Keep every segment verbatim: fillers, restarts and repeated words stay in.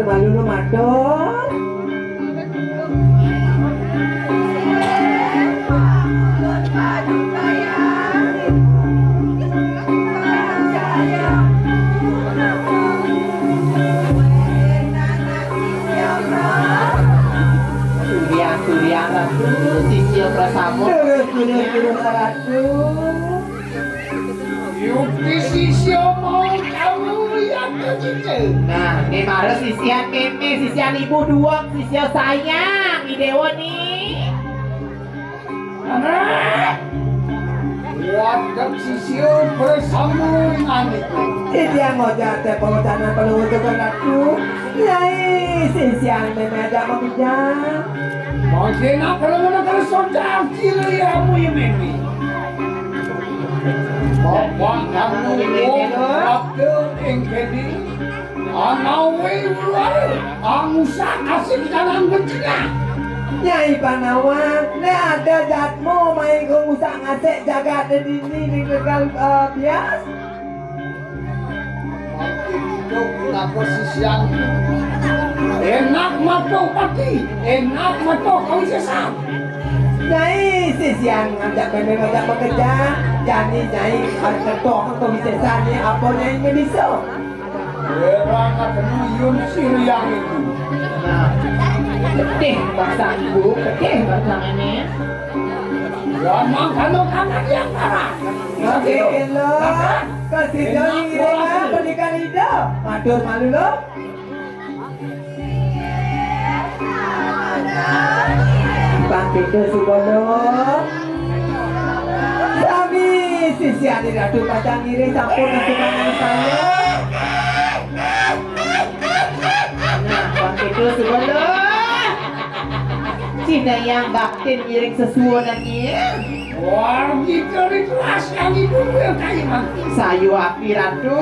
Malu lu matur. Surya, Surya Ratu, sisya prasama. Terus, terus, terus, Ratu. Yukti sisya mau kamu yang kecil. Nah, ini harus sisian meme, sisian ibu duwong, sisya sayang, Idewa nih. Anak, wadek sisya bersama dengan itu. Ini yang mau jatuh pengucapan penutup Ratu. Yai, sisian meme aja mau bijak. Mangkena kalau ngono kalau sodak cile ya mu ya meme. Bapak anu wong wakil ing kene anawe luar angusak asik dalam bencana. Nyai Panawan, nek ada jatmu main ngusak ngasik jagat dini ning tegal eh, bias. Mangkin idup minangka sisian. Enak mato pati, enak mato kawisesan. Nyai sisian ngajak meme ngajak bekerja, jani nyai harus ngetok kawisesan ni apa nyai nggak bisa. Ora ngademu yun siriang itu. Nah, getih bahasa ibu, getih bahasa ini. Ya mangkano kanan yang parah. Oke, lo. Kasih jauh ini pendidikan ida. Matur malu lo. Bang Pintu Subono. Sami sisi adi ratu pacang ngiring sampun nang tunangan saya. Nah, Bang Pintu Subono. Cina yang baktin ngiring sesuwunannya. Wah, kita dikelas yang ibu gue kayak mati. Sayu api ratu,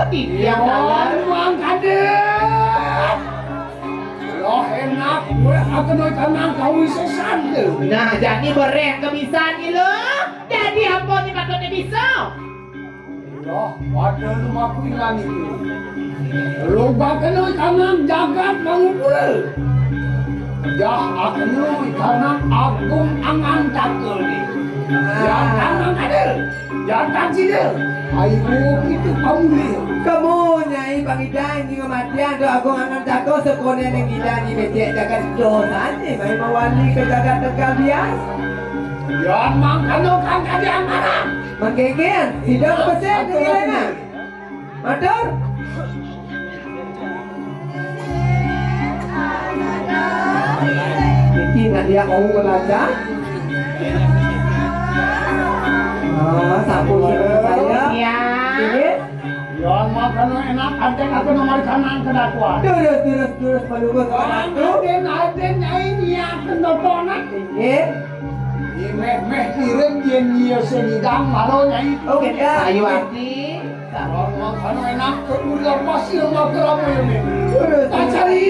di tiang dalam. Bang Kadek. Loh enak, gue akan tanang kawisesan tuh. Nah, jadi bereh kebisan nih lo. Jadi apa nih patutnya bisa? Loh, pada lu maku ilang itu. Lu bakal tanang jagat mangumpul. Dah aku tanang agung angan takul nih. Yang tanang ada. Jantan sida, ayo kita pamulih. Kamu nyai pangidang di kematian tu aku ngangan jago sekone neng ida ni becek jagat dosane mai mawali ke jagat tegal bias. Yan mangkano kan kadi amarang. Mangkeken, sida kepesen kekirana. Matur. Iki nak dia mau belajar. Oh, sapu saya. Iya. Yon mau kena enak, ada aku nomor kanan ke dakwah. Terus, terus, terus, peluru ke Aden, Aden, ini yang penontonan. Iya. Di meh-meh kirim, dia nyia senidang, malu nyai. Oke, ya. Ayo, Ati. Kalau mau kena enak, ke udah pasti mau ke apa ini? Terus, terus. Cari.